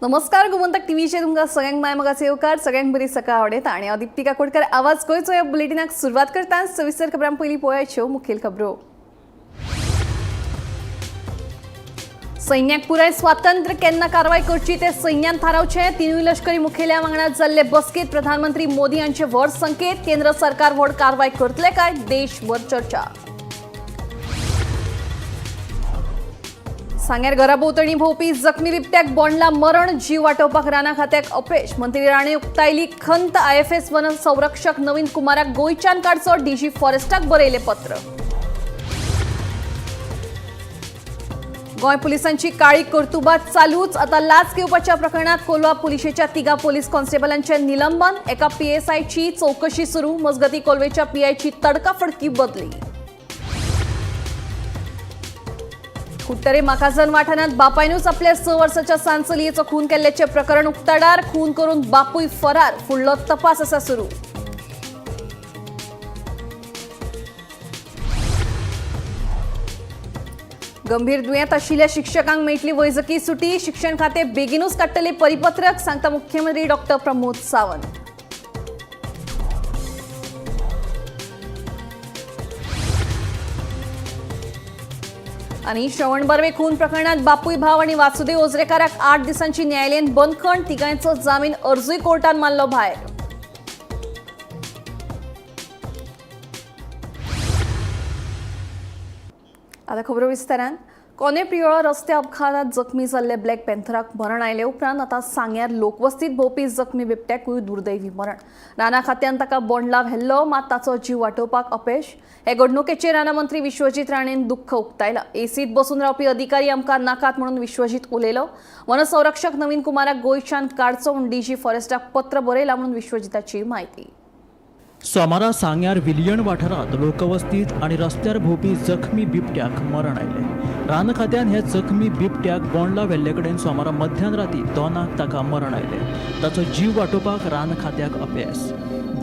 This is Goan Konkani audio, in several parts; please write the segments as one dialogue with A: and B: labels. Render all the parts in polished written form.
A: नमस्कार, गोमंतक टीव्हीचेर तुमकां सगळ्यांक माय मोगाचो येवकार. सगळ्यांक बरी सकाळ आवडटा आनी हांव दिप्ती काकोडकर आवाज गोंयचो ह्या बुलेटिनाक सुरवात करता. सविस्तर खबरां पयलीं पळोवयाच्यो मुखेल खबरो. सैन्याक पुराय स्वातंत्र्य, केन्ना कारवाय करची ते सैन्यान थारावचे. तिनूय लष्करी मुखेल्या वांगडा जाल्ले बसकेत प्रधानमंत्री मोदी हांचे व्हड संकेत. केंद्र सरकार व्हड कारवाय करतले काय, देशभर चर्चा. सांग्यार घराभोंवतणी भोंवपी जखमी बिबट्याक बोंडला मरण, जीव वाटोवपाक राना खात्याक अपेश. मंत्री राणे उक्तायली खंत. आयएफएस वन संरक्षक नवीन कुमाराक गोंयच्यान काडचो, डीजी फॉरेस्टाक बरयले पत्र. गोंय पुलिसांची काळी कर्तुबां चालूच. आता लाच घेवपाच्या प्रकरणात कोलवा पुलिशेच्या तिगा पोलीस कॉन्स्टेबलांचे निलंबन, एका पीएसआयची चौकशी सुरू. मजगती कोलवेच्या पीआयची तडकाफडकी बदली. कुडटरे माखाजन वाठारांत बापायनूच आपल्या 6 वर्साच्या सान चलयेचो खून केल्ल्याचें प्रकरण उक्ताडार. खून करून बापूय फरार, फुडलो तपास आसा सुरू. गंभीर दुयेंत आशिल्ल्या शिक्षकांक मेळटली वैजकी सुटी. शिक्षण खाते बेगीनूच काडटले परिपत्रक, सांगता मुख्यमंत्री डॉक्टर प्रमोद सावंत. आणि श्रवण बर्वे खून प्रकरणात बापूय, भाव आणि वासुदेव ओझरेकाराक 8 दिसांची न्यायालयीन बंदखण. तिगांचो जामीन अर्जूय कोर्टान मारलो भायर. आता खबरो विस्तारान. कोने प्रियोळा रस्ते अपघातात जखमी जाल्ले ब्लॅक पॅन्थराक मरण आयले उपरांत आता सांग्यार लोकवस्तीत भोंवपी जखमी बिबट्याकूय दुर्दैवी मरण. राना खात्यान ताका बोंडला व्हेल्लो, मात ताचो जीव वाटोवपाक अपेश. हे घडणुकेचेर राना मंत्री विश्वजीत राणेन दुख्ख उक्तायला. एसीत बसून रावपी अधिकारी आमकां नाकात म्हणून विश्वजीत उलयलो. वनसंरक्षक नवीन कुमाराक गोंयच्यान काडचो म्हूण डीजी फॉरेस्टाक पत्र बरयला म्हणून विश्वजिताची म्हायती.
B: सोमारा सांग्यार विलियन वाठारांत लोकवस्तीत आनी रस्त्यार भोंवपी जखमी बिबट्याक मरण आयलें. रान खात्यान हे जखमी बिबट्याक बोंडला व्हेल्ले कडेन सोमारा मध्यान राती 2 ताका मरण आयलें. ताचो जीव वाटोवपाक रान खात्याक अपेस.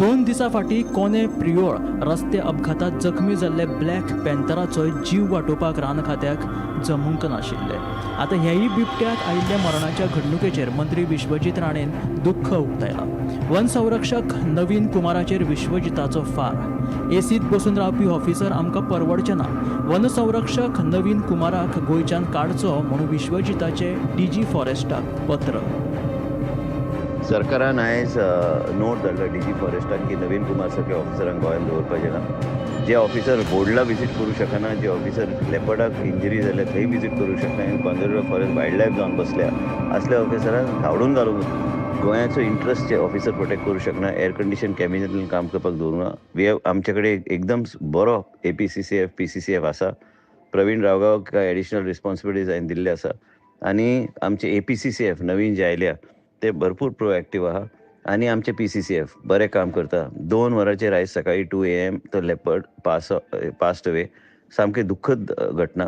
B: 2 दिसां फाटीं कोने प्रियोळ रस्ते अपघातात जखमी जाल्ले ब्लॅक पॅन्थराचो जीव वाटोवपाक रान खात्याक जमूंक नाशिल्लें. आतां ह्याय बिबट्याक आयिल्ल्या मरणाच्या घडणुकेचेर मंत्री विश्वजीत राणेन दुख्ख उक्तायलां. वन संरक्षक नवीन कुमाराचेर विश्वजिताचो फार. एसीत बसून रावपी ऑफिसर आमकां परवडचे ना. वन संरक्षक नवीन कुमाराक गोंयच्यान काडचो म्हणून विश्वजिताचे डीजी फॉरेस्टाक पत्र.
C: सरकारान आयज नोट धाडला डीजी फॉरेस्टाक की नवीन कुमार सारक्या ऑफिसरांक गोंयांत दवरपाचें ना. जे ऑफिसर बोर्डला विजीट करूं शकना, जे ऑफिसर लेपर्डाक इंजरी जाल्या थंय विजीट करूं शकना, कॉन्जर्वेटिव फॉरेस्ट वायल्ड लायफ जावन बसल्या असल्या ऑफिसरांक धांवडून घालूंक. गोंयाचो इंट्रस्ट जे ऑफिसर प्रोटेक्ट करूं शकना, एअर कंडिशन कॅबिनांतल्यान काम करपाक दवरूना. We have आमचे कडेन एकदम बरो A P C C F, P C C F आसा. प्रवीण रावगांवक एडिशनल रिस्पॉन्सिबिलिटीज हांवें दिल्ले आसा आनी आमचे A P C C F नवीन जे आयल्या ते भरपूर प्रोएक्टीव आहा आनी आमचे पी सी सी एफ बरें काम करता. 2 वरांचेर आयज सकाळी 2 AM तो लेपर्ड पास्ट अवे. सामकी दुख्खद घटना.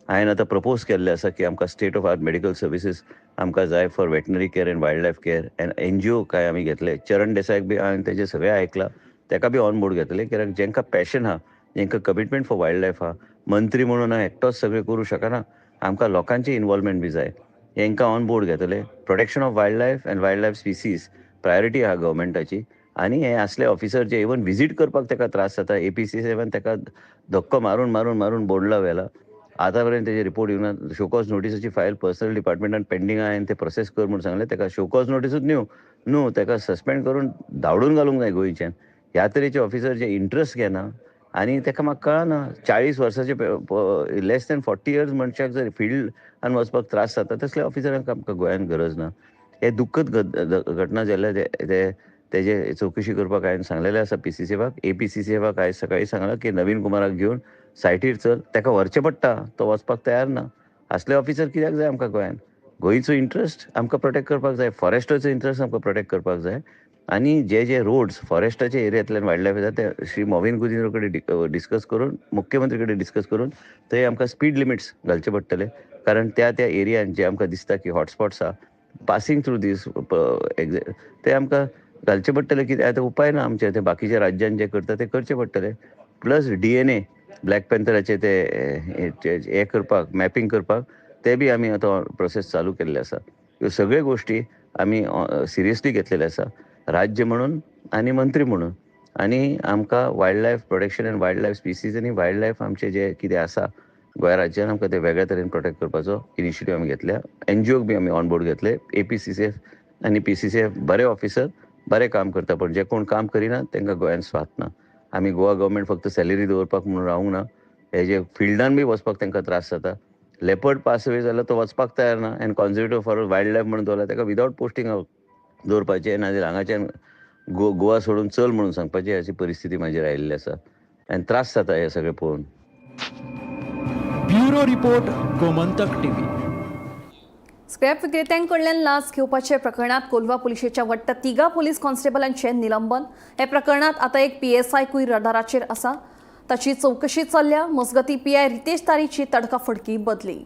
C: हांवें आतां प्रपोज केल्लें आसा की आमकां state of art medical services आमकां जाय for veterinary care and wild life care and N G O काय आमी घेतले. चरण देसायक बी हांवें तेजें सगळें आयकलां, तेका बी ऑन बोर्ड घेतले, कित्याक जेंकां पॅशन आहा, जेंकां कमिटमेंट फॉर वायल्ड लायफ आहा. मंत्री म्हणून हांव एकटोच सगळें करूं शकना, आमकां लोकांचें इनवॉल्वमेंट बी जाय. हेंकां ऑन बोर्ड घेतले. Protection of wild life and wild life species priority आहा गव्हर्मेंटाची. आनी हे असले ऑफिसर जे इवन विजीट करपाक तेका त्रास जाता. ए पी सी सेवन तेका धक्को मारून मारून मारून बोंडला व्हेला. आतां पर्यंत तेजे रिपोर्ट येवना. शोकॉज नोटीसाची फायल पर्सनल डिपार्टमेंटान पेंडींग आहा आनी ते प्रोसेस कर म्हूण सांगलें. तेका शोकॉज नोटीसूच न्हू न्हू तेका सस्पेंड करून धांवडून घालूंक जाय गोंयच्यान. ह्या तरेचे ऑफिसर जे इंट्रस्ट घेना आनी तेका म्हाका कळना, 40 वर्साचे लेस दॅन 40 इयर्स मनशाक जर फिल्डान वचपाक त्रास जाता, तसल्या ऑफिसरांक आमकां गोंयांत गरज ना. हे दुख्खद घटना जाल्ल्या ते तेजे चवकशी करपाक हांवें सांगलेलें आसा पी सी सी एफाक. ए पी सी सी एफाक आयज सकाळीं सांगलां की नवीन कुमाराक घेवन सायटीर चल, तेका व्हरचें पडटा, तो वचपाक तयार ना. असले ऑफिसर कित्याक जाय आमकां गोंयांत? गोंयचो इंट्रस्ट आमकां प्रोटेक्ट करपाक जाय, फॉरेस्टाचो इंट्रस्ट आमकां प्रोटेक्ट करपाक जाय. आनी जे जे रोड्स फॉरेस्टाच्या एरियांतल्यान वायल्ड लायफ येता ते श्री मॉविन गुदिन्हो कडेन डिस्कस करून, मुख्यमंत्री कडेन डिस्कस करून थंय आमकां स्पीड लिमिट्स घालचे पडटले. कारण त्या त्या एरियान जे आमकां दिसता की हॉटस्पॉट्स आहा पासींग थ्रू दीस ते आमकां घालचे पडटले. कित्याक आतां उपाय ना आमचे, ते बाकीच्या राज्यान जे करता ते करचे पडटले. प्लस DNA black पॅन्थराचे ते हे करपाक, मॅपिंग करपाक ते बी आमी आतां प्रोसेस चालू केल्ले आसा. ह्यो सगळ्यो गोश्टी आमी सिरियसली घेतलेल्यो आसा राज्य म्हणून आनी मंत्री म्हणून. आनी आमकां wild life protection and wild life species आनी वायल्ड लायफ आमचें जें कितें आसा गोंय राज्यान आमकां तें वेगळ्या तरेन प्रोटेक्ट करपाचो इनिशिएटीव आमी घेतल्या. एनजीओक बी आमी ऑन बोर्ड घेतले. APCCF आनी PCCF बरे ऑफिसर बरें काम करता, पण जे कोण काम करिना तांकां गोंयान स्वात ना. आमी गोवा गव्हर्मेंट फक्त सॅलरी दवरपाक म्हणून रावूंक ना, हे जे फिल्डान बी वचपाक तांकां त्रास जाता. लेपर्ड पास अवे जाल्यार तो वचपाक तयार ना आनी कॉन्जर्वेटिव फॉर वायल्ड लायफ म्हणून दवरला ताका विदावट पोस्टिंग दवरपाचें, नाजाल्यार हांगाच्यान गोवा सोडून चल म्हणून सांगपाची अशी परिस्थिती म्हाजेर आयिल्ली आसा आनी त्रास जाता हे सगळें पळोवन.
B: Bureau report, Gomantak TV.
A: Scrap विक्रेत्यांकडल्यान लाच घेवपाच्या प्रकरणात कोलवा पुलिशेच्या वट्ट 3 पोलीस कॉन्स्टेबलांचें निलंबन. हे प्रकरणात आतां एक PSI रडाराचेर आसा, ताची चवकशी चल्ल्या. मजगती PI Ritesh तारीची तडकाफडकी बदली.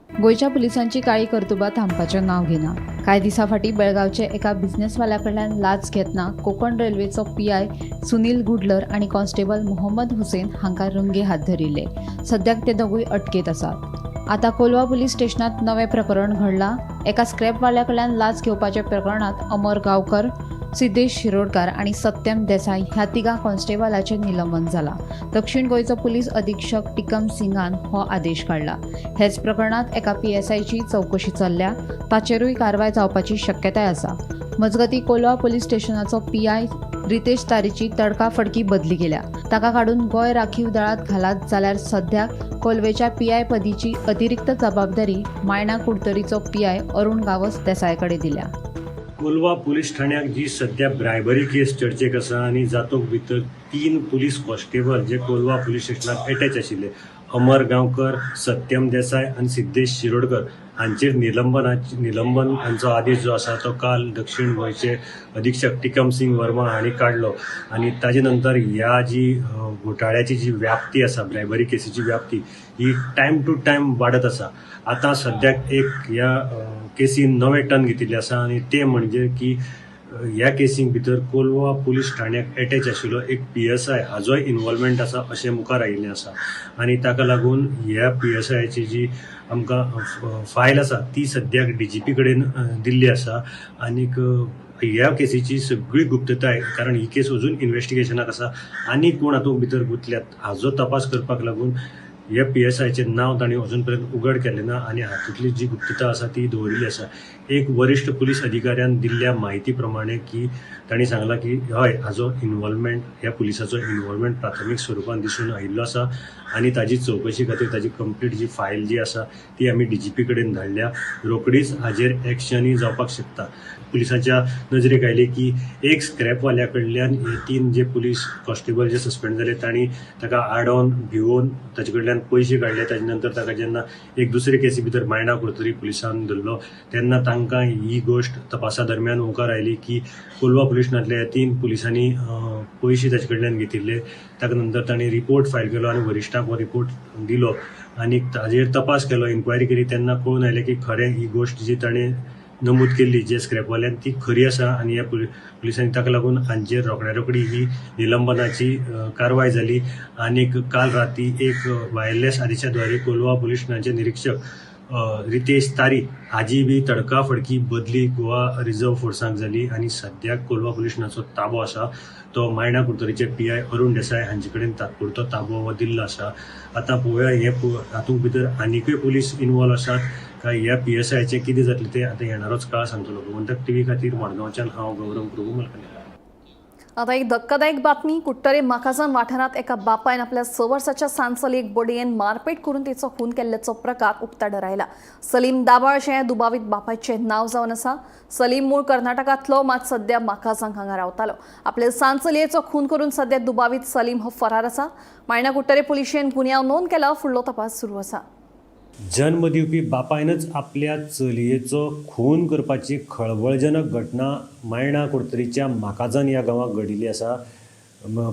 D: गोंयच्या पुलिसांची काळी कर्तुबां थांबपाचें नांव घेना. कांय दिसां फाटीं बेळगांवचे एका बिझनेसवाल्या कडल्यान लाच घेतना कोंकण रेल्वेचो PI Sunil गुडलर आनी कॉन्स्टेबल मोहम्मद हुसेन हांकां रंगे हात धरिल्ले. सद्याक ते दोगूय अटकेंत आसात. आतां कोलवा पुलीस स्टेशनांत नवें प्रकरण घडलां. एका स्क्रॅपवाल्या कडल्यान लाच घेवपाच्या प्रकरणांत अमर गांवकर, सिद्धेश शिरोडकार आनी सत्यम देसाय ह्या 3 कॉन्स्टेबलाचें निलंबन जालां. दक्षिण गोंयचो पुलीस अधीक्षक टिकम सिंगान हो आदेश काडला. हेच प्रकरणांत एका PSIची चवकशी चल्ल्या, ताचेरूय कारवाय जावपाची शक्यताय आसा. मजगती कोलवा पुलीस स्टेशनाचो PI Ritesh तारीची तडकाफडकी बदली केल्या. ताका काडून गोंय राखीव दळांत घालात जाल्यार सद्याक कोलवेच्या PI पदीची अतिरिक्त जबाबदारी मायणा कुडतरीचो PI Arun Gawas देसाय कडेन दिल्या.
E: कोलवा पुलीस ठाण्याक जी सध्या ब्रायबरी केस चर्चेक आसा आनी जातूंत भितर 3 पुलीस कॉन्स्टेबल जे कोलवा पुलीस स्टेशनाक एटॅच आशिल्ले अमर गांवकर, सत्यम देसाय आनी सिद्धेश शिरोडकर हांचेर निलंबन हांचो आदेश जो आसा तो काल दक्षिण गोंयचे अधीक्षक टिकम सिंग वर्मा हांणी काडलो. आनी ताजे नंतर ह्या जी घोटाळ्याची जी व्याप्ती आसा, ब्रायबरी केसीची व्याप्ती ही टायम टू टायम वाडत आसा. आतां सद्याक एक ह्या केसीन नवें टर्न घेतिल्लें आसा आनी तें म्हणजे की ह्या केसींक भितर कोलवा पुलीस ठाण्याक एटॅच आशिल्लो एक PSI हाजोय इन्वॉल्वमेंट आसा अशें मुखार आयिल्लें आसा. आनी ताका लागून ह्या PSIची जी आमकां फायल आसा ती सद्याक DGP कडेन दिल्ली आसा. आनीक ह्या केसीची सगळी गुप्तताय, कारण ही केस अजून इन्वेस्टिगेशनाक आसा आनी कोण हातूंत भितर गुंतल्यात हाजो तपास करपाक लागून ह्या PSIचें नांव तांणी अजून पर्यंत उघड केलें ना आनी हातूंतली जी गुप्तता आसा ती दवरिल्ली आसा. एक वरिश्ठ पुलीस अधिकाऱ्यान दिल्ल्या म्हायती प्रमाणे की तांणी सांगलां की हय, हाजो इन्वॉल्वमेंट, ह्या पुलिसाचो इन्वॉल्वमेंट प्राथमीक स्वरुपान दिसून आयिल्लो आसा आनी ताजी चवकशी खातीर ताजी कंप्लीट जी फायल जी आसा ती आमी DGP कडेन धाडल्या. रोखडीच हाजेर एक्शनूय जावपाक शकता. पुलिसांच्या नजरेक आयली की एक स्क्रॅपवाल्या कडल्यान हे 3 जे पुलीस कॉन्स्टेबल जे सस्पेंड जाले तांणी ताका आडोवन भिवोवन ताचे कडल्यान पयशे काडले. ताजे नंतर ताका जेन्ना एक दुसरे केसी भितर मायणा कुडतरी पुलिसान धरलो तेन्ना तांकां ही गोश्ट तपासा दरम्यान मुखार आयली की कोलवा पुलीस स्टेशनांतल्या 3 पुलिसांनी पयशे ताचे कडल्यान घेतिल्ले. ताका नंतर तांणी रिपोर्ट फायल केलो आनी वरिश्ठाक हो रिपोर्ट दिलो आनी ताजेर तपास केलो, इन्क्वायरी केली तेन्ना कळून आयलें की खरें ही गोश्ट जी ताणें नमूद केल्ली जे स्क्रॅपवाल्यान ती खरी आसा आनी ह्या पुलिसांनी ताका लागून हांचेर रोखड्या रोखडी ही निलंबनाची कारवाय जाली. आनीक काल राती एक वायरलेस आदेशा द्वारे कोलवा पुलीस स्टेशनाचे निरिक्षक रितेश तारी हाजी बी तडकाफडकी बदली गोवा रिजर्व फोर्साक जाली आनी सद्याक कोलवा पुलीस स्टेशनाचो ताबो आसा तो मायणा कुडतरीचे PI Arun Desai हांचे कडेन तात्पुरतो ताबो हो दिल्लो आसा. आतां पळोवया हे हातूंत भितर आनीकय पुलीस इन्वॉल्व आसात काय ह्या PSIचें कितें जातलें तें आतां येणारोच काळ सांगतलो. गोमंतक TV खातीर मडगांवच्यान हांव गौरव प्रभू मलकनी.
A: आतां एक धक्कादायक बातमी. कुडटरे माकाझान वाठारांत एका बापायन आपल्या 6 वर्साच्या सान चलयेक बडयेन मारपेट करून तिचो खून केल्ल्याचो प्रकार उक्ताडार आयला. सलीम दाबाळ अशें दुबावीत बापायचें नांव जावन आसा. सलीम मूळ कर्नाटकांतलो, मात सद्या माकाझान हांगा रावतालो. आपले सान चलयेचो खून करून सद्या दुबावीत सलीम हो फरार आसा. मायणा कुडटरे पुलिशेन गुन्यांव नोंद केला, फुडलो तपास सुरू आसा.
E: जन्म दिवपी बापायनच आपल्या चलयेचो खून करपाची खळबळजनक घटना मायणा कुडतरीच्या माकाझान ह्या गांवाक घडिल्ली आसा.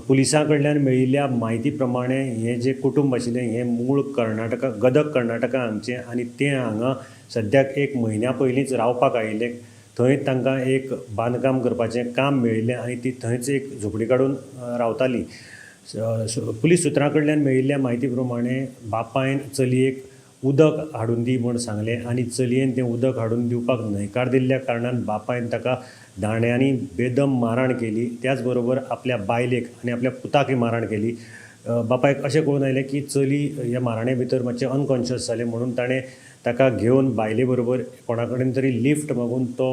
E: पुलिसां कडल्यान मेळिल्ल्या म्हायती प्रमाणे हें जें कुटुंब आशिल्लें हें मूळ कर्नाटका, गदग कर्नाटका हांगचें आनी तें हांगा सद्याक एक म्हयन्या पयलींच रावपाक आयिल्लें. थंय तांकां एक बांदकाम करपाचें काम मेळिल्लें आनी ती थंयच एक झोपडी काडून रावताली. पुलीस सुत्रां कडल्यान मेळिल्ल्या म्हायती प्रमाणे बापायन चलयेक उदक हाडून दी म्हूण सांगलें आनी चलयेन तें उदक हाडून दिवपाक न्हयकार दिल्ल्या कारणान बापायन ताका दांड्यांनी बेदम मारहाण केली. त्याच बरोबर आपल्या बायलेक आनी आपल्या पुताकय मारहाण केली. बापायक अशें कळून आयलें की चली ह्या माराणे भितर मातशें अनकॉन्शियस जालें म्हणून ताणें ताका घेवन बायले बरोबर कोणा कडेन तरी लिफ्ट मागून तो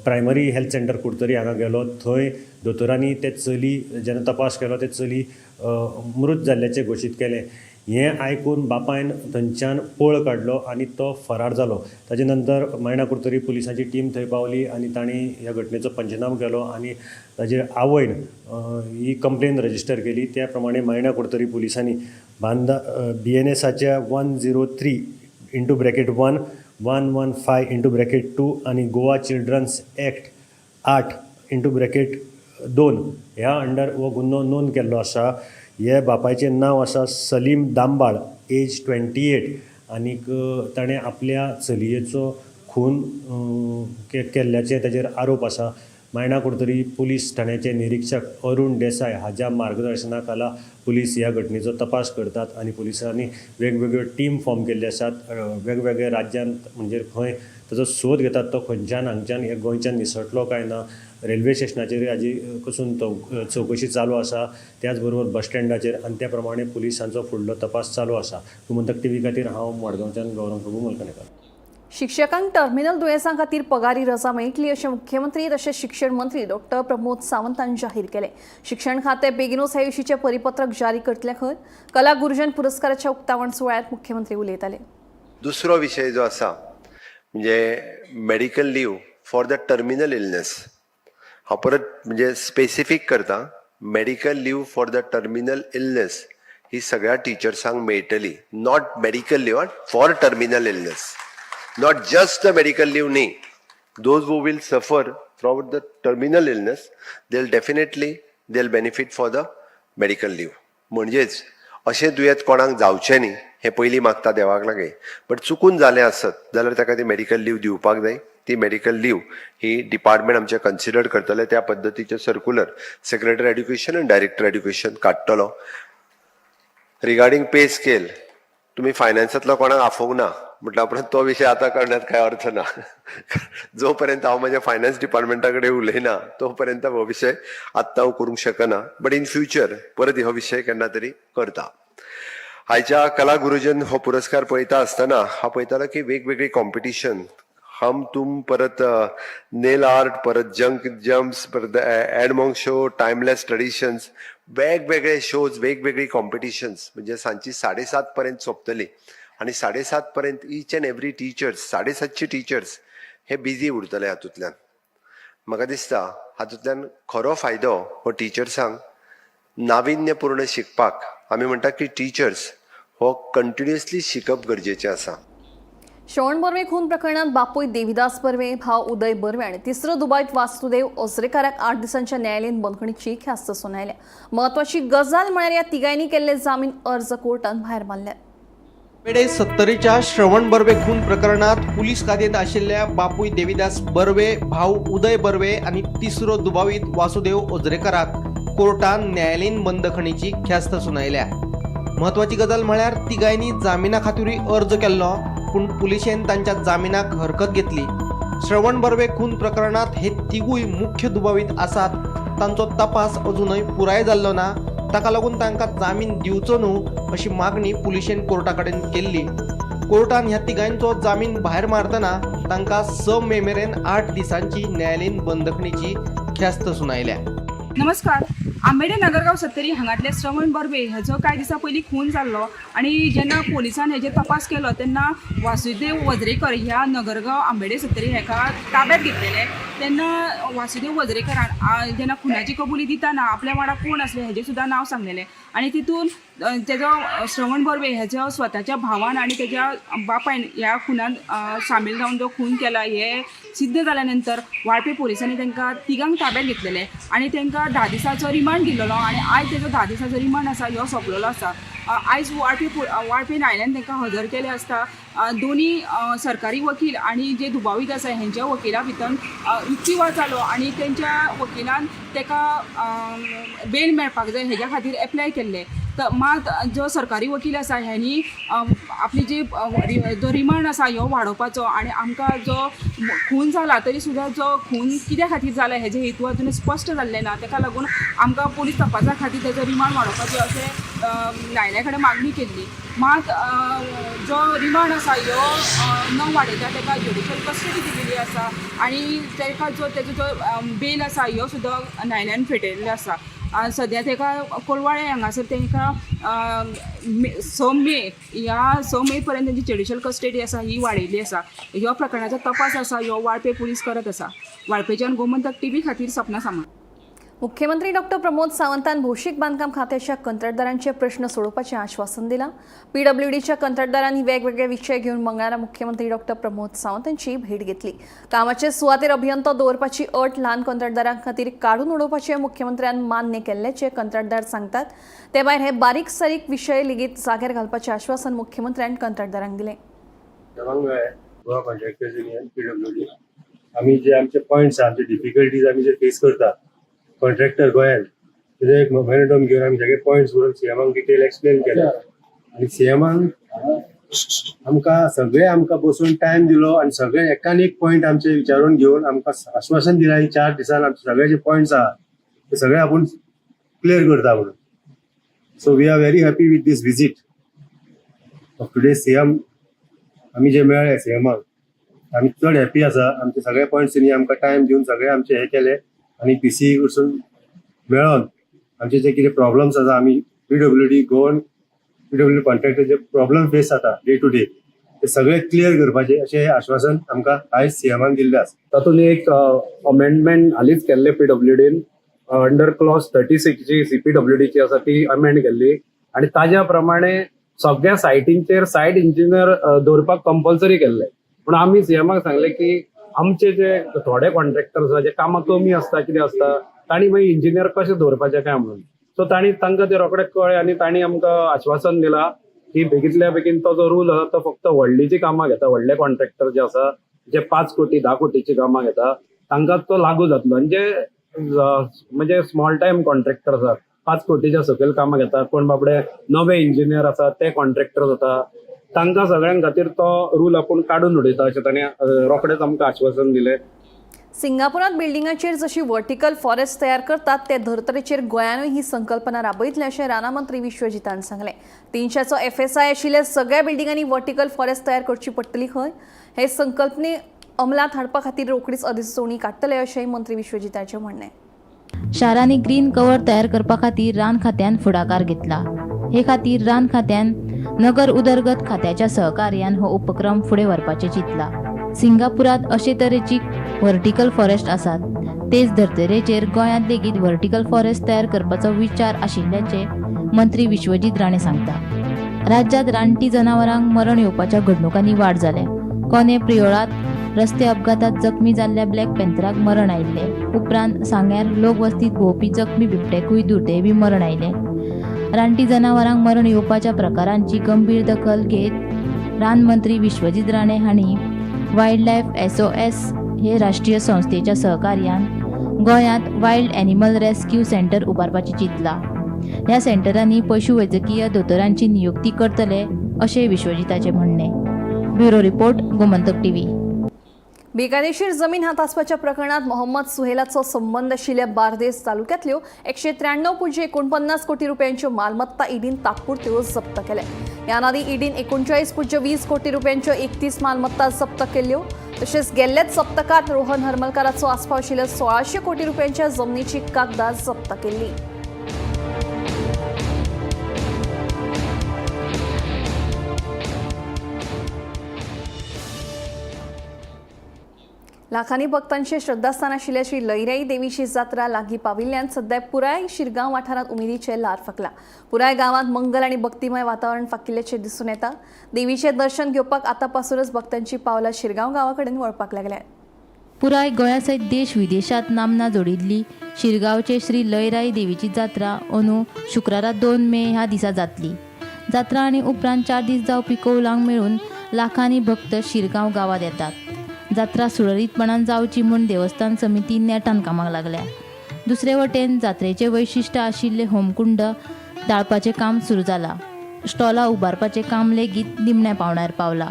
E: प्रायमरी हेल्थ सेंटर कुडतरी हांगा गेलो. थंय दोतोरांनी तें चली जेन्ना तपास केलो तें चली मृत जाल्ल्याचें घोशीत केलें. हें आयकून बापायन थंयच्यान पळ काडलो आनी तो फरार जालो. ताजे नंतर मायणा कुडतरी पुलिसांची टीम थंय पावली आनी तांणी ह्या घटनेचो पंचनामो केलो आनी ताजे आवयन ही कंप्लेन रजिस्टर केली. त्या प्रमाणे मायणा कुडतरी पुलिसांनी बांदा बीएनएसाच्या 103 into bracket 1, 115 into bracket 2 आनी Goa children's act 8 into bracket 2 ह्या अंडर हो गुन्हो नोंद केल्लो आसा. हे बापायचें नांव आसा सलीम दांबाळ, एज 28, आनीक ताणें आपल्या चलयेचो खून केल्ल्याचे ताजेर आरोप आसा. मायणा कुडतरी पुलीस ठाण्याचे निरिक्षक अरुण देसाय हाज्या मार्गदर्शना खाला पुलीस ह्या घटनेचो तपास करतात आनी पुलिसांनी वेगवेगळ्यो टीम फॉर्म केल्ले आसात. वेगवेगळ्या राज्यांत म्हणजे खंय ताजो सोद घेतात, तो खंयच्यान हांगच्यान ह्या गोंयच्यान निसटलो काय ना. रेल्वे स्टेशनाचेर हाजी कसून चवकशी चालू आसा, त्याच बरोबर बस स्टँडाचेर आनी त्या प्रमाणे पुलिसांचो फुडलो तपास चालू आसा. गोमंतक टीव्ही खातीर हांव मडगांवच्यान गौरव प्रभू मलकणेकर.
A: शिक्षकांक टर्मिनल दुयेंसां खातीर पगारी रजा मेळटली अशें मुख्यमंत्री तशेंच शिक्षण मंत्री डॉक्टर प्रमोद सावंत हांणी जाहीर केलें. शिक्षण खातें बेगिनूच हे विशींचें परिपत्रक जारी करतलें खंय. कला गुरुजन पुरस्काराच्या उक्तावण सुवाळ्यांत मुख्यमंत्री उलयताले.
F: दुसरो विशय जो आसा म्हणजे medical leave for the terminal illness. हांव परत म्हणजे स्पेसिफीक करता, medical leave for the terminal illness ही सगळ्या टिचर्सांक मेळटली. Not medical leave for terminal illness, not just the medical leave न्ही. Those who will suffer from the terminal illness, they'll definitely, they'll benefit for the medical leave. म्हणजेच अशें दुयेंत कोणाक जावचें न्ही हें पयलीं मागता देवाक लागीं, बट चुकून जालें आसत जाल्यार ताका ती मेडिकल लीव दिवपाक जाय. ती मेडिकल लीव ही डिपार्टमेंट आमचें कन्सिडर करतले. त्या पद्दतीचें सर्कुलर सेक्रेटरी एड्युकेशन आनी डायरेक्टर एड्युकेशन काडटलो. रिगार्डींग पे स्केल, तुम्ही फायनान्सांतलो कोणाक आफोवंक ना म्हटल्या उपरांत तो विशय आतां करण्यात काय अर्थ ना. जोपर्यंत हांव म्हज्या फायनान्स डिपार्टमेंटा कडेन उलयना तोपर्यंत हो विशय आत्तां हांव करूंक शकना, बट इन फ्युचर परत हो विशय केन्ना तरी करता. आयच्या कला गुरुजन हो पुरस्कार पळयता आसतना हांव पळयतालो की वेगवेगळी कॉम्पिटिशन, हम तुम, परत नेल आर्ट, परत जंक जम्प्स, परत एडमॉंग शो, टायमलेस ट्रेडिशन्स, वेगवेगळे शोज, वेगवेगळी कॉम्पिटिशन्स. म्हणजे सांजची 7:30 पर्यंत सोंपतली आनी 7:30 पर्यंत each and every teachers, 750 teachers हे बिजी उरतले. हातूंतल्यान म्हाका दिसता हातूंतल्यान खरो फायदो हो टिचर्सांक नाविन्यपूर्ण शिकपाक. आमी म्हणटा की टिचर्स हो कंटिन्युअसली शिकप गरजेचें आसा.
A: श्रवण बर्वे खून प्रकरणात बापूय देविदास बर्वे, भाव उदय बर्वे आणि तिसरो दुबाईत वासुदेव ओसरेकाराक 8 दिसांच्या न्यायालयीन बंदखणीची ख्यास्त सुनायल्या. महत्वाची गजाल म्हळ्यार ह्या तिगांनी केल्ले जामीन अर्ज कोर्टान भायर मारल्यात.
G: पेडे सत्तरीच्या श्रवण बर्वे खून प्रकरणात पुलीस कादयेंत आशिल्ल्या बापूय देविदास बर्वे, भाव उदय बर्वे आनी तिसरो दुबावीत वासुदेव ओजरेकराक कोर्टान न्यायालयीन बंदखणीची ख्यास्त सुनायल्या. म्हत्वाची गजाल म्हळ्यार तिगांयनी जामिना खातीरूय अर्ज केल्लो, पूण पुलिशेन तांच्या जामिनाक हरकत घेतली. श्रवण बर्वे खून प्रकरणात हे तिगूय मुख्य दुबावीत आसात. तांचो तपास अजूनय पुराय जाल्लो ना. ताका लागून तांकां जामीन दिवचो न्हू अशी मागणी पुलिशेन कोर्टा कडेन केल्ली. कोर्टान ह्या तिगांचो जामीन भायर मारतना तांकां 6 मे मेरेन 8 दिसांची न्यायालयीन बंदखणीची ख्यास्त सुनायल्या.
H: नमस्कार. आंबेडे नगरगांव सत्तरी हांगातले श्रवण बर्वे हेजो कांय दिसां पयलीं खून जाल्लो आनी जेन्ना पोलिसान हेजेर तपास केलो तेन्ना वासुदेव वजरेकर ह्या नगरगांव आंबेडे सत्तरी हेका ताब्यात घेतलेले. तेन्ना वासुदेव वजरेकरान जेन्ना खुनाची कबुली दितना आपल्या वांगडा कोण आसले हेजें सुद्दां नांव सांगलेलें आनी तितून तेजो श्रवण बर्वे हेजो स्वताच्या भावान आनी तेज्या बापायन ह्या खुनान सामील जावन जो खून केला हे सिद्ध जाल्या नंतर वाळपे पोलिसांनी तांकां तिगांक ताब्यात घेतलेले आनी तांकां 10 दिसाचो रिमांड दिल्लो आनी आयज तेजो 10 दिसाचो रिमांड आसा ह्यो सोंपलेलो आसा. आयज वाळपे न्यायालयान तांकां हजर केले आसता दोनी सरकारी वकील आनी जे दुबावीत आसा हेंच्या वकिला भितर युक्तिवाद जालो आनी तेंच्या वकिलान ताका बेल मेळपाक जाय हेज्या खातीर एप्लाय केल्लें. मात जो सरकारी वकील आसा ह्यांनी आपली जी जो रिमांड आसा ह्यो वाडोवपाचो आनी आमकां जो खून जाला तरी सुद्दां जो खून कित्या खातीर जाला हेजे हेतू अजून स्पश्ट जाल्लें ना, ताका लागून आमकां पुलीस तपासा खातीर तेजो रिमांड वाडोवपाचें अशें न्यायालया कडेन मागणी केल्ली. मात जो रिमांड आसा ह्यो न वाडयता ताका ज्युडिशल कस्टडी दिलेली आसा आनी ताका जो तेजो जो बेल आसा ह्यो सुद्दां न्यायालयान फेटयल्लो आसा. सद्या ताका कोलवाळे हांगासर तांकां 6 मे ह्या 6 मे पर्यंत तेंची ज्युडिशल कस्टडी आसा ही वाडयल्ली आसा. ह्या प्रकरणाचो तपास आसा ह्यो वाळपे पुलीस करत आसा. वाळपेच्यान गोमंतक टीव्ही खातीर सपना सामंत.
A: मुख्यमंत्री डॉक्टर प्रमोद सावंतान भौशीक बांदकाम खात्याच्या कंत्राटदारांचे प्रश्न सोडोवपाचें आश्वासन दिलां. पीडब्ल्यूडीच्या कंत्राटदारांनी वेगवेगळे विशय घेवन मंगळारा मुख्यमंत्री डॉक्टर प्रमोद सावंत हांची भेट घेतली. कामाचे सुवातेर अभियंतो दवरपाची अट ल्हान कंत्राटदारां खातीर काडून उडोवपाचें मुख्यमंत्र्यान मान्य केल्ल्याचें कंत्राटदार सांगतात. ते भायर हे बारीक सारीक विशय लेगीत जाग्यार घालपाचें आश्वासन मुख्यमंत्र्यान कंत्राटदारांक दिलें.
E: गोवा कॉन्ट्रॅक्टर्स युनियन पीडब्ल्यूडी आमी जे आमचे पॉयंट्स आमचे डिफिकल्टीज आमी जे फेस करता कॉन्ट्रॅक्टर गोंयान तेजे एक मेमोरेंडम घेवन आमी सगळे पॉयंट्स बरोवन सीएमाक डिटेल एक्सप्लेन केले आनी सीएमान आमकां सगळे आमकां बसून टायम दिलो आनी सगळे एकान एक पॉयंट आमचे विचारून घेवन आमकां आश्वासन दिलां की 4 दिसान आमचे सगळे जे पॉयंट्स आहा ते सगळे आपूण क्लियर करता म्हणून. So we are very happy with this visit of today CM. आमी जे मेळ्ळे सीएमाक आमी चड हॅपी आसा. आमचे सगळे पॉयंट्स तेणी आमकां टायम दिवन सगळे आमचे हे केले आनी पी सी कडसून मेळोन आमचे जे कितें प्रॉब्लम्स आसा आमी पीडब्ल्यूडी गोवन पीडब्ल्यूडी कॉन्ट्रॅक्टर जे प्रॉब्लम फेस जाता डे टू डे ते सगळे क्लियर करपाचे अशें आश्वासन आमकां आयज सीएमान दिल्लें आसा.
I: तातूंत एक अमेंडमेंट हालींच केल्लें पीडब्ल्यूडीन अंडर क्लॉज 36 जी सीपीडब्ल्यूडीची आसा ती अमेंड केल्ली आनी ताज्या प्रमाणे सगळ्या सायटींचेर सायट इंजिनियर दवरपाक कंपल्सरी केल्ले. पूण आमी सीएमाक सांगलें की आमचे जे थोडे कॉन्ट्रॅक्टर्स आसा जे कामां कमी आसता कितें आसता तांणी मागीर इंजिनियर कशें दवरपाचें काय म्हणून. सो तांणी तांकां ते रोखडें कळ्ळें आनी तांणी आमकां आश्वासन दिलां की बेगींतल्या बेगीन तो जो रूल आसा तो फक्त व्हडली जी कामां घेता व्हडले कॉन्ट्रॅक्टर जे आसा जे 5 कोटी 10 कोटीची कामां घेता तांकां तो लागू जातलो आनी जे म्हणजे स्मॉल टायम कॉन्ट्रॅक्टर आसात 5 कोटीच्या सकयल कामां घेता कोण बाबडे नवे इंजिनियर आसात ते कॉन्ट्रॅक्टर जाता तांकां सगळ्यां खातीर तो रूल आपूण काडून उडयता अशें ताणें रोखडेंच आमकां आश्वासन दिलें.
A: सिंगापुरांत बिल्डिंगाचेर जशी वर्टिकल फॉरेस्ट तयार करतात ते धर्तरेचेर गोंयानूय ही संकल्पना राबयतले अशें राना मंत्री विश्वजितान सांगलें. 300चो एफएसआय आशिल्ल्या सगळ्या बिल्डिंगांनी वर्टिकल फॉरेस्ट तयार करची पडटली खंय. हे संकल्पने अंमलात हाडपा खातीर रोखडीच अधिसुचोवणी काडटले अशेंय मंत्री विश्वजिताचें म्हणणें.
D: शारांनी ग्रीन कवर तयार करपा खातीर रान खात्यान फुडाकार घेतला. हे खातीर रान खात्यान नगर उदरगत खात्याच्या सहकार्यान हो उपक्रम फुडें व्हरपाचें चिंतला. सिंगापुरात अशे तरेची व्हर्टिकल फॉरेस्ट आसात तेच धर्तरेचेर गोंयांत लेगीत व्हर्टिकल फॉरेस्ट तयार करपाचो विचार आशिल्ल्याचें मंत्री विश्वजीत राणे सांगता. राज्यांत रानटी जनावरांक मरण येवपाच्या घडणुकांनी वाड जाल्या. कोने प्रियोळांत रस्ते अपघातात जखमी जाल्ल्या ब्लॅक पॅन्थराक मरण आयिल्लें. उपरांत सांग्यार लोकवस्तीत भोंवपी जखमी बिबट्याकूय दुर्दैवी मरण आयलें. रानटी जनावरांक मरण येवपाच्या प्रकारांची गंभीर दखल घेत रान मंत्री विश्वजीत राणे हांणी वायल्ड लायफ SOS हे राष्ट्रीय संस्थेच्या सहकार्यान गोंयांत वायल्ड एनिमल रेस्क्यू सेंटर उबारपाचें चिंतलां. ह्या सेंटरांनी पशुवैजकीय दोतोरांची नियुक्ती करतले अशें विश्वजिताचें म्हणणें. Bureau report, Gomantak TV.
A: बेकायदेशीर जमीन हातासपाच्या प्रकरणात मोहम्मद सुहेलाचो संबंद आशिल्ल्या बार्देस तालुक्यांतल्यो 193.49 कोटी रुपयांच्यो मालमत्ता ईडीन तात्पुरत्यो जप्त केल्या. ह्या आदीं ईडीन 39.20 कोटी रुपयांच्यो 31 मालमत्ता जप्त केल्ल्यो. तशेंच गेल्ल्याच सप्तकात रोहन हरमलकाराचो आस्पाव आशिल्ल्या 1600 कोटी रुपयांच्या जमनीची कागदां जप्त केल्ली. लाखांनी भक्तांचे श्रद्धास्थान आशिल्ल्या श्री लईराई देवीची जात्रा लागीं पाविल्ल्यान सद्या पुराय शिरगांव वाठारांत उमेदीचें ल्हार फांकलां. पुराय गांवांत मंगल आनी भक्तिमय वातावरण फाकिल्ल्याचें दिसून येता. देवीचें दर्शन घेवपाक आतांपासूनच भक्तांची पावलां शिरगांव गांवा कडेन वळपाक लागल्यात.
D: पुराय गोंया सयत देश विदेशात नामना जोडिल्ली शिरगांवचे श्री लयराई देवीची जात्रा अंदू शुक्रारा 2 मे ह्या दिसा जातली. जात्रा आनी उपरांत 4 दीस जावपी कौलांक मेळून लाखांनी भक्त शिरगांव गांवांत येतात. जात्रा सुरळीतपणान जावची म्हूण देवस्थान समिती नेटान कामाक लागल्या. दुसरे वटेन जात्रेचें वैशिश्ट आशिल्ले होमकुंड
J: दाळपाचें काम सुरू जालां. स्टॉलां उबारपाचें काम लेगीत निमण्या पावंड्यार पावलां.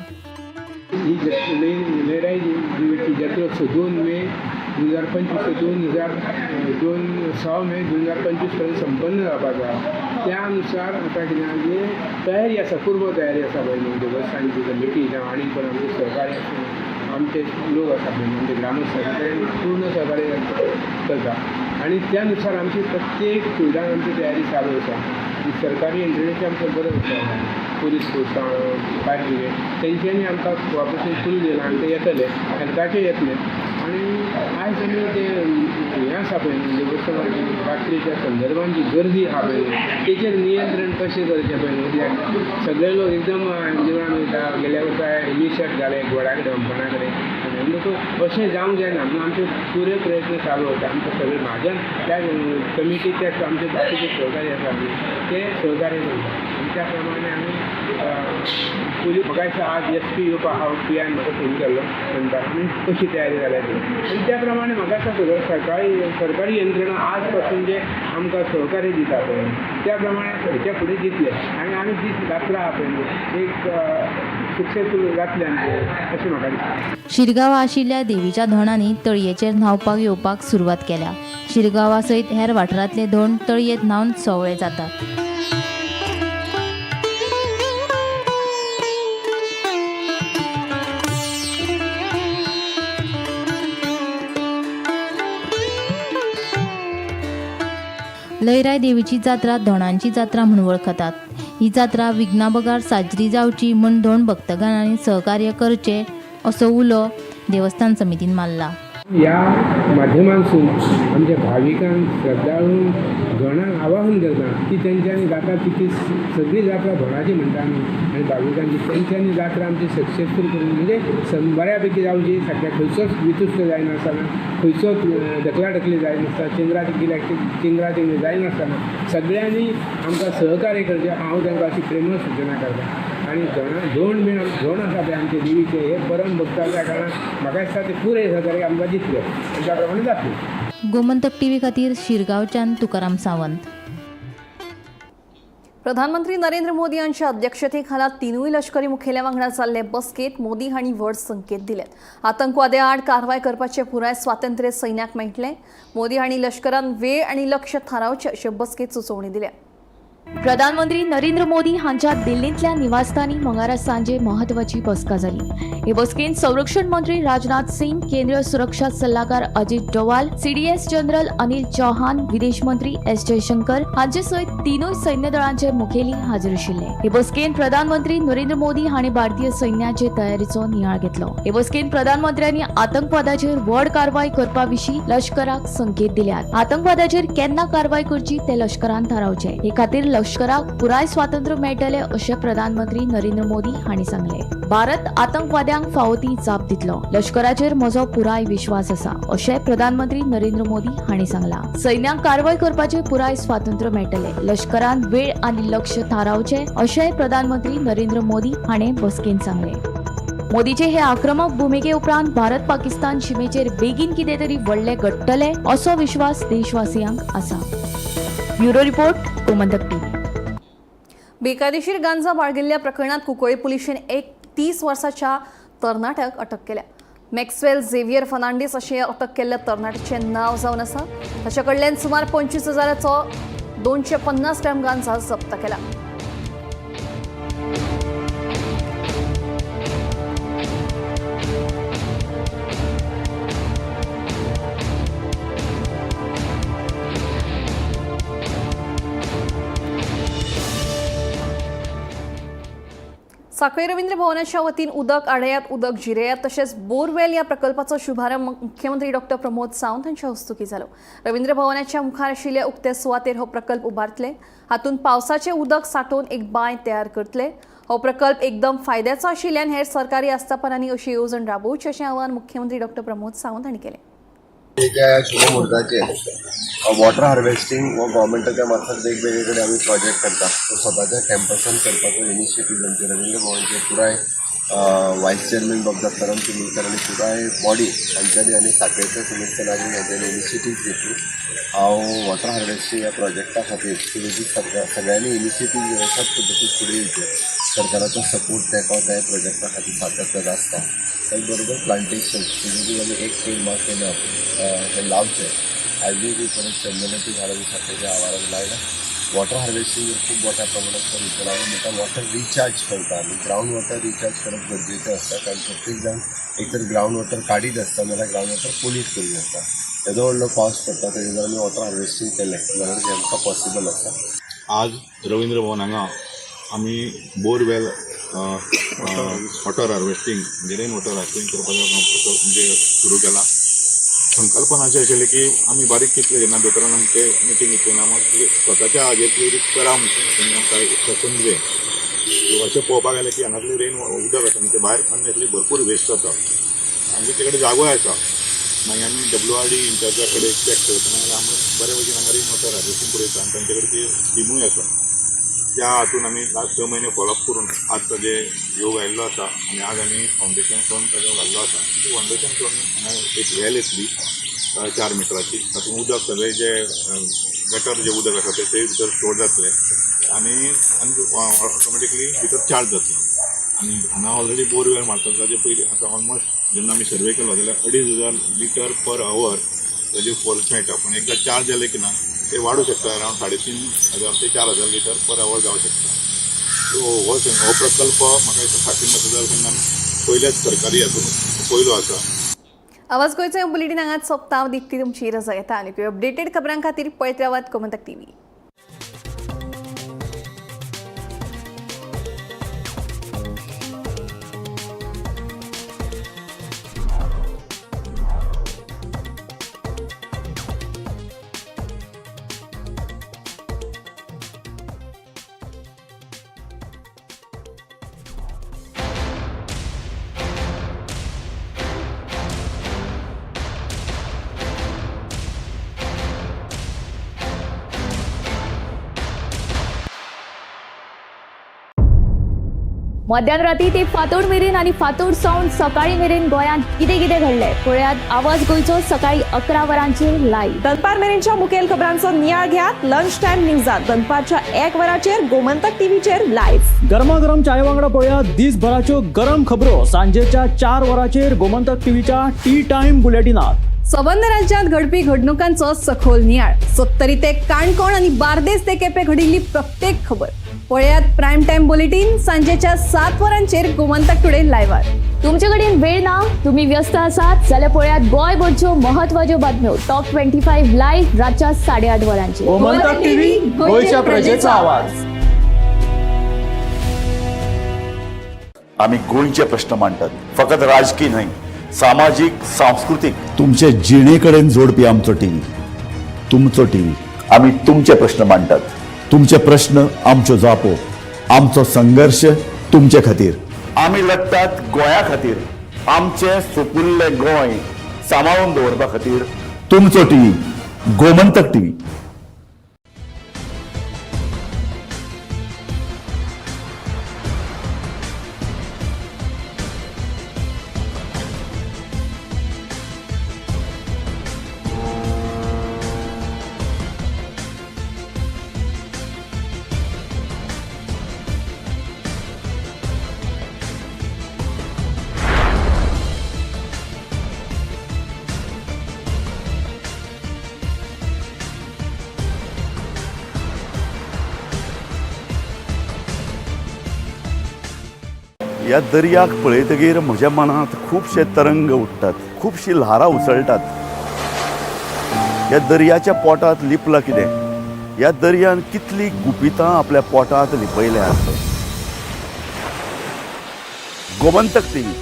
K: ही लयराई देवीची जात्रा 2 मे 2025 ते 6 मे 2025 पर्यंत संपन्न जावपाचो आसा. त्या अनुसार आतां कितें आहा जी तयारी आसा, पूर्व तयारी आसा पळय न्हू देवस्थानची कमिटी जावं आनी कोण आमचे सहकारी आमचे लोक आसा पळय न्हू आमचे ग्रामस्थ आसा ते पूर्ण सहकार्य करता आनी त्या नुसार आमची प्रत्येक फिल्डान आमची तयारी चालू आसा. सरकारी यंत्रणेची आमकां गरज आसा, पुलीस फोर्स, फायर ब्रिगेड तेंच्यांनी आमकां कॉपरेशन फूल दिलां आनी ते येतले, हेल्थाचे येतले. आनी आयज आमी ते हें आसा पळय न्हू देवस्थानाची रात्रीच्या संदर्भान जी गर्दी आसा पळय न्हू तेचेर नियंत्रण कशें करचें पळय न्हू, कित्याक सगळे लोक एकदम देवळान वयता. गेल्या वर्सा मिसअप जालें गोडा कडेन अंबणा कडेन, म्हणटकूच अशें जावंक जायना म्हणून आमचे पुरे प्रयत्न चालू आसा. आमकां सगळे म्हाजन त्या कमिटीचे आमचे बाकीचे सहकारी आसा ते सहकार्य करता आनी त्या प्रमाणे आमी पुलीस म्हाका दिसता आज एस पी येवपा आहा, पी आयन म्हाका फोन केल्लो म्हणटा आमी कशी तयारी जाल्या ती, आनी त्या प्रमाणे म्हाका दिसता सगळं सरकारी यंत्रणा आज पासून जे आमकां सहकार्य दिता पळय त्या प्रमाणे हेच्या फुडें दितले आनी आमी ती जात्रा आहा पळय एक सक्सेसफूल जातले आमचे अशें म्हाका दिसता.
J: शिरगांवा आशिल्ल्या देवीच्या धोणांनी तळयेचेर न्हांवपाक येवपाक सुरवात केल्या. शिरगांवा सयत हेर वाठारांतले धोण तळयेंत न्हांवन सोवळे जातात. लयराय देवीची जात्रा धोणांची जात्रा म्हूण वळखतात. ही जात्रा विघ्नाबगार साजरी जावची म्हूण धोण भक्तगणांनी सहकार्य करचें असो उलो देवस्थान समितीन मारला.
K: ह्या माध्यमांतसून आमच्या भाविकांक, श्रद्धाळूंक, गणांक आवाहन करता की तेंच्यांनी जाता तितली सगळी जात्रा धोणाची म्हणटा आमी आनी भाविकांची तेंच्यांनी जात्रा आमची सक्सेसफूल करून म्हणजे बऱ्या पैकी जावची, सारक्या खंयचोच वितुश्ट जायनासतना, खंयचोच ढकलाढकली जायनासतना, चिंगरा चिंगरी जायनासतना सगळ्यांनी आमकां सहकार्य करचें. हांव तांकां अशी प्रेमळ सुचना करता. आनी धोण बीन धोण आसा पळय आमचे देवीचे हे परम भक्त आसल्या कारणान म्हाका दिसता ते पुरे सहकार्य आमकां दितले आनी त्या प्रमाणे जातले.
J: गोमंतक टीव्ही खातीर शिरगांवच्यान तुकाराम सावंत.
A: प्रधानमंत्री नरेंद्र मोदी हांच्या अध्यक्षतेखाला तिनूय लष्करी मुखेल्या वांगडा जाल्ले बसकेत मोदी हांणी व्हड संकेत दिल्यात. आतंकवाद्या आड कारवाय करपाचें पुराय स्वातंत्र्य सैन्याक मेळटलें. मोदी हांणी लष्करान वेळ आनी लक्ष थारावचें अशें बसकेत सुचोवणी दिल्या.
L: प्रधानमंत्री नरेंद्र मोदी हांच्या दिल्लींतल्या निवासस्थानी मंगळारा सांजे महत्वाची बसका जाली. हे बसकेंत संरक्षण मंत्री राजनाथ सिंग, केंद्रीय सुरक्षा सल्लागार अजित डोवाल, सीडीएस जनरल अनिल चौहान, विदेश मंत्री एस जयशंकर हांचे सयत तिनूय सैन्य दळांचे मुखेली हाजीर आशिल्ले. हे बसकेंत प्रधानमंत्री नरेंद्र मोदी हांणी भारतीय सैन्याचे तयारीचो नियाळ घेतलो. हे बसकेंत प्रधानमंत्र्यांनी आतंकवादाचेर व्हड कारवाय करपा विशीं लष्कराक संकेत दिल्यात. आतंकवादाचेर केन्ना कारवाय करची ते लष्करान थारावचे, हे खातीर लष्कराक पुराय स्वातंत्र्य मेळटले अशें प्रधानमंत्री नरेंद्र मोदी हांणी सांगले. भारत आतंकवाद्यांक फावो ती जाप दितलो, लष्कराचेर म्हजो पुराय विश्वास आसा अशें प्रधानमंत्री नरेंद्र मोदी हांणी सांगलां. सैन्याक कारवाय करपाचे पुराय स्वातंत्र्य मेळटले, लष्करान वेळ आनी लक्ष थारावचे अशेंय प्रधानमंत्री नरेंद्र मोदी हांणी बसकेंत सांगले. मोदीचे हे आक्रमक भुमिके उपरांत भारत पाकिस्तान शिमेचेर बेगीन कितें तरी व्हडलें घडटलें असो विश्वास देशवासियांक आसा. Bureau report, Gomantak TV.
A: बेकायदेशीर गांजा बाळगिल्ल्या प्रकरणात कुंकळी पुलिशेन एक 30 वर्साच्या तरणाट्याक अटक केल्या. मॅक्सवेल झेवियर फर्नांडीस अशें अटक केल्ल्या तरणाट्याचें नांव जावन आसा. ताच्या कडल्यान सुमार 25,000चो 250 ग्राम गांजा जप्त केला. साखळी रवींद्र भवनाच्या वतीन उदक आडयात, उदक जिरेयात तशेंच बोरवेल ह्या प्रकल्पाचो शुभारंभ मुख्यमंत्री डॉक्टर प्रमोद सावंत हांच्या हस्तुकीं जालो. रवींद्र भवनाच्या मुखार आशिल्ल्या उक्ते सुवातेर हो प्रकल्प उबारतले. हातूंत पावसाचें उदक सांठोवन एक बांय तयार करतले. हो प्रकल्प एकदम फायद्याचो आशिल्ल्यान हेर सरकारी आस्थापनांनी अशी येवजण राबोवची अशें आवाहन मुख्यमंत्री डॉक्टर प्रमोद सावंत हांणी केलें.
F: त्या शुभमुहूर्ताचेर वॉटर हार्वेस्टिंग हो गव्हर्मेंटाच्या मार्फत वेगवेगळे कडेन आमी प्रोजेक्ट करता. तो स्वताच्या कॅम्पसान करपाचो इनिशिएटीव आमचे रवींद्र भवनचे पुराय वायस चेअरमॅन बाब दत्ताराम चिमुलकर आनी पुराय बॉडी हांच्यानी आनी साखळेचे सुमेस्त नागरीक हांच्यानी इनिशिएटीव घेतली. हांव वॉटर हार्वेस्टिंग ह्या प्रोजेक्टा खातीर तुमी सरकार सगळ्यांनी इनिशिएटीव घेवन अशाच पद्दतीन फुडें येवचें. सरकाराचो सपोर्ट तेंको त्या प्रोजेक्टा खातीर सातत्यान आसता. त्याच बरोबर प्लांटेशन म्हणजे आमी एक पेड माँ के नाम हें लावचें. आयजूय बी परत चंदनाचीं झाडां बी साखळेच्या आवारान लायला. वॉटर हार्वेस्टिंग खूब मोठ्या प्रमाणात करीत. आमी म्हणटा वॉटर रिचार्ज करता आमी. ग्रावंड वॉटर रिचार्ज करप गरजेचें आसता, कारण प्रत्येक जाण एक तर ग्रावंड वॉटर काडीत आसता नाल्यार ग्रावंड वॉटर पोल्यूट करीत आसता. येदो व्हडलो पावस पडटा, तेजेर जर आमी वॉटर हार्वेस्टिंग केलें जाल्यार तें आमकां पॉसिबल आसा.
M: आज रवींद्र भवन हांगा आमी बोरवेल वॉटर हार्वेस्टिंग म्हणजे रेन वॉटर हार्वेस्टिंग करपाचो म्हणजे सुरू केला. संकल्पना अशी आशिल्ली की आमी बारीक चिंतलें जेन्ना दोतोरान आमचे मिटींग घेतली ना, मागीर स्वताच्या हाजेर तरी करा म्हणून तेणी आमकां एक दिलें. अशें पळोवपाक गेलें की हांगासरलें रेन उदक आसा न्ही, तें भायर अननेसरी भरपूर वेस्ट जाता. आमचे ते कडेन जागोय आसा. मागीर आमी WRD इंचार्जा कडेन चॅक करतना आमी बरे भशेन हांगा रेन वॉटर हार्वेस्टिंग करूं येता आनी तांचे कडेन ती स्किमूय आसा. त्या हातून आमी लास्ट 6 म्हयने फॉलोअप करून आज ताजे योग आयिल्लो आसा आनी आज आमी फावंडेशन स्टोन ताजो घाल्लो आसा. फावंडेशन स्टोन हांगा एक वेल येतली 4 मिटराची, तातूंत उदक सगळें जे गटर जें उदक आसा तें भितर स्टोर जातलें आनी आनी ऑटोमॅटिकली भितर चार्ज जातलें. आनी हांगा ऑलरेडी बोरवेल मारतात. ताजे पयलीं आतां ऑलमोस्ट जेन्ना आमी सर्वे केलो जाल्यार 2500 लिटर पर our ताजे फोर्स मेळटा, पूण एकदां चार्ज जालें की ना ते वाडूं शकता, अरावंड 3500 ते 4000 लिटर पर our जावं शकता. सो हो हो प्रकल्प म्हाका दिसता साखळी मतदारसंघान पयल्याच सरकारी हातून पयलो आसा.
A: आवाज गोंयचो बुलेटीन हांगाच सोंपता. हांव दीप्ती तुमची रजा घेता. आनी अपडेटेड खबरां खातीर पळयत रावात गोमंतक टीव्ही.
L: मध्यान राती ते फांतोड मेरेन आनी फांतोड सावन सकाळी मेरेन गोंयांत कितें कितें घडलें पळयात आवाज गोंयचो सकाळी 11 वरांचेर लायव्ह.
N: दनपार मेरेनच्या मुखेल खबरांचो नियाळ घेयात लंच टायम न्यूजात दनपारच्या 1 वराचेर गोमंतक टीव्हीचेर लायव्ह.
B: गरमागरम चाये वांगडा पळयात दिसभराच्यो गरम खबरो सांजेच्या 4 वरांचेर गोमंतक टीव्हीच्या टी टायम बुलेटिनात.
A: संबंद राज्यांत घडपी घडणुकांचो सखोल नियाळ, सत्तरी ते काणकोण आनी बार्देस ते केपें घडिल्ली प्रत्येक खबर पळयात प्रायम टायम बुलेटीन सांजेच्या 7 वरांचेर गोमंतक टुडे लायव्हार.
L: तुमचे कडेन वेळ ना, तुम्ही व्यस्त आसात जाल्यार पळयात गोंयभरच्यो महत्वाच्यो बातम्यो टॉप 25 लायव्ह रातच्या 8:30 वरांचेर.
B: गोमंतक टीव्ही, गोंयच्या प्रजेचा आवाज.
C: आमी गोंयचे प्रश्न मांडटात, फकत राजकी न्हय, सामाजीक, सांस्कृतीक, तुमचे जिणे कडेन जोडपी आमचो टीव्ही, तुमचो टीव्ही. आमी तुमचे प्रश्न मांडटात, तुमचे प्रश्न आमच्यो जापो, आमचो संघर्श तुमचे खातीर. आमी लढटात गोंया खातीर, आमचें सुपुल्लें गोंय सांबाळून दवरपा खातीर. तुमचो टीव्ही, गोमंतक टीव्ही. ह्या दर्याक पळयतगीर म्हज्या मनांत खुबशे तरंग उठ्ठात, खुबशीं ल्हारां उसळटात. ह्या दर्याच्या पोटांत लिपलां कितें? ह्या दर्यान कितलीं गुपितां आपल्या पोटांत लिपयल्यांत? गोमंतक टीव्ही,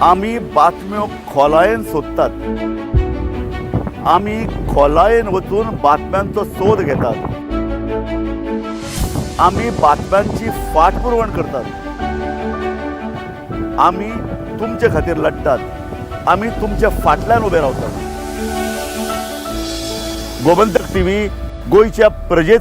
C: आमी बातम्यो खोलायेन सोदतात, आमी खोलायेन वचून बातम्यांचो सोद घेतात, आमी बातम्यांची फाटपुरवण करतात, आमी तुमचे खातीर लढटात, आमी तुमच्या फाटल्यान उबे रावतात. गोमंतक टीव्ही, गोंयच्या प्रजेचो